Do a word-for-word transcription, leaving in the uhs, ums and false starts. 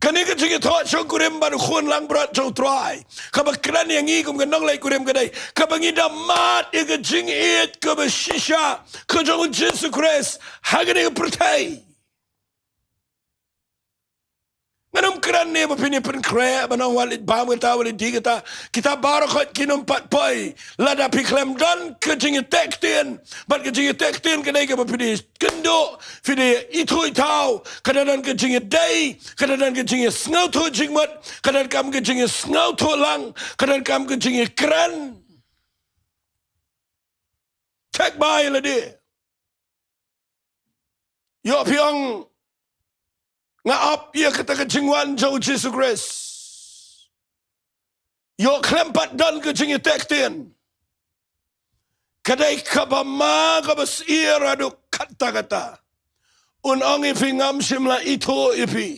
Kane ka jingïathoh shongkurim bad u khun langbrot jong u Trai, kaba kren ïa ngi kum ka nongleit kurim ka dei kaba ngi da mad ïa ka jingïeit kaba shisha ka jong u Jisu Khrist ha kane ka pyrthei. Ngan ym kren ïa ba phin ïa pynkhreh ban ong wat leit bam kata, wat leit die kata. Kita baroh khoit kin ym pat poi lada phi khlem don ka jingïateh ktien. Bad ka jingïateh ktien ka dei kaba phi dei kynduh, phi dei ithuh ithaw, ka da don ka jingïadei, ka da don ka jingïasngewthuh jingmut, ka da don kam ka jingïasngewthuh lang, ka da don kam ka jingïakren. Check bai lade. Ïoh phi ong nga ap ïa kata ka jingwan jong u Jisu Khrist. Ïoh khlem pat don ka jingïateh ktien. Ka dei kaba ma kaba syier haduh katta katta. Un ong ïa phi ngam shym la ithuh ïa phi.